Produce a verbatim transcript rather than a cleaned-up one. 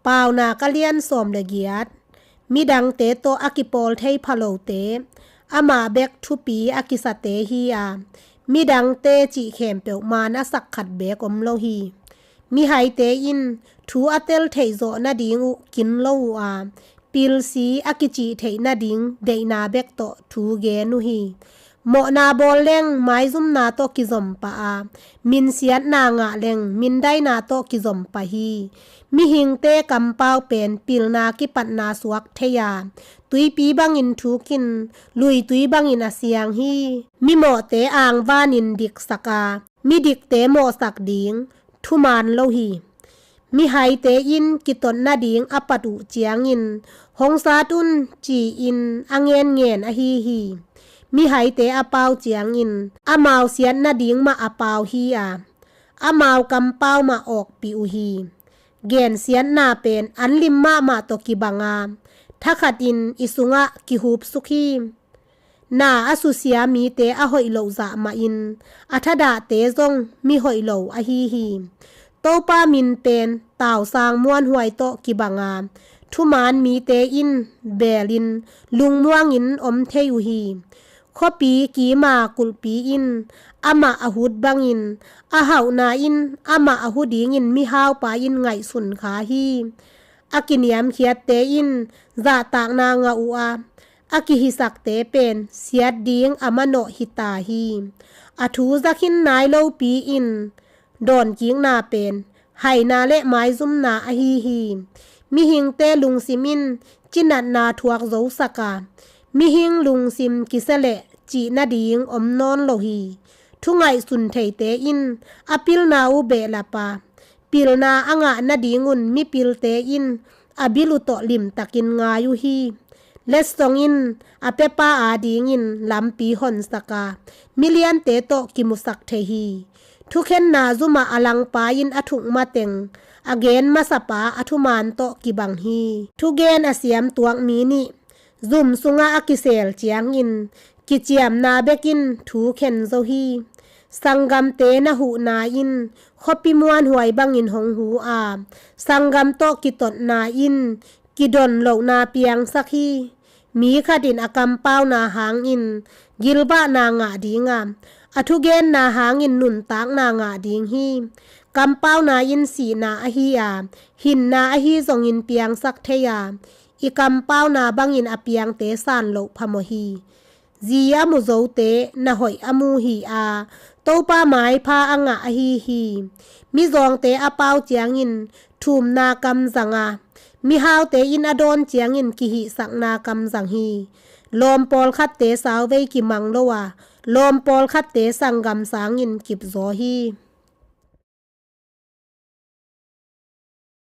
Paunak a lian sawm le giat. Midangte tawh a kipawl thei phalote, amah bek thupi a kisate hi a, midangte cih khempeuh man a sak khat beek om lo hi. Mihaite in thu a tel theih zawh nading uh kin lo uh a, pilsi a kicih theih nading deihna bek tawh thu gen uh hi. Mawhna bawl leng maizumna tawh kizom pah a, minsiatna ngah leng mindaina tawh kizom pah hi. Mihingte kampau pen pilna kipatna suak thei a, tuipi bangin thukin, luitui bangin a siang hi. Mimawhte angvanin diksak a, midikte mawhsak ding thuman lo hi. Mihaite in kitot nading a pat uh ciangin, hong sat un, ci-in a ngenngen ahi hi. Mihaite a pau ciangin, amau siat nading mah a pau hi a, amau kampau mah awkpih uh hi. Gensiatna pen an lim mahmah tawh kibang a, thakhatin i sungah kihupsuk hi. Na a susia mite a hoih loh zah mahin, a thadahte zong mi hoih lo ahi hi. Topa min pen tausang muanhuai tawh kibang a, thuman mite in belin lungmuangin om thei uh hi. Khuapi kima kulhpi in amah a hut bangin, a hauhna in amah a hu dingin mihaupa in ngaihsun kha hi. A kiniamkhiatte in zahtakna ngah uh a, a kihisakte pen siat ding a manawh hi ta hi. A thu za khin nai lopi in dawnkikna pen haina le maizumna ahi hi. Mihingte lungsim in cinatna thuak zosak a, mihing lungsim kisia leh cih nading om nawn lo hi. Thu ngaihsun theite in a pilna uh behlap a, pilna a ngah nadingun mipilte in a bil uh tawh limtakin ngai uh hi. Letsong in a pepa adingin lampi honsak a, miliante tawh kimusak thei hi. Thukhenna zumah a langpa in a thuk mateng, a gen masapa a thuman tawh kibang hi. Thugen a siam tuak mi nih, zum sungah a kisel ciangin, kiciamna bekin thu khen zo hi. Sanggamte na huhna in khuapi muanhuai bangin hong hu a, sanggam tawh kitotna in kidon lohna piangsak hi. Mi khat in a kampauna hangin gilvahna ngah ding a, a thugenna hangin nuntakna ngah ding hi. Kampauna in sihna ahi a, hinna ahi zongin piangsak thei a, i kampauna bangin a piangte san loh phamawh hi. Zi a mu zote na hoih a mu hi a, Topa maipha a ngah ahi hi. Mizawngte a pau ciangin thumna kam zang a, mihaute in a dawn ciangin kihihsakna kam zang hi. Lawm pawlkhatte sauvei kimang lo a, lawm pawlkhatte sanggam sangin kipzaw hi.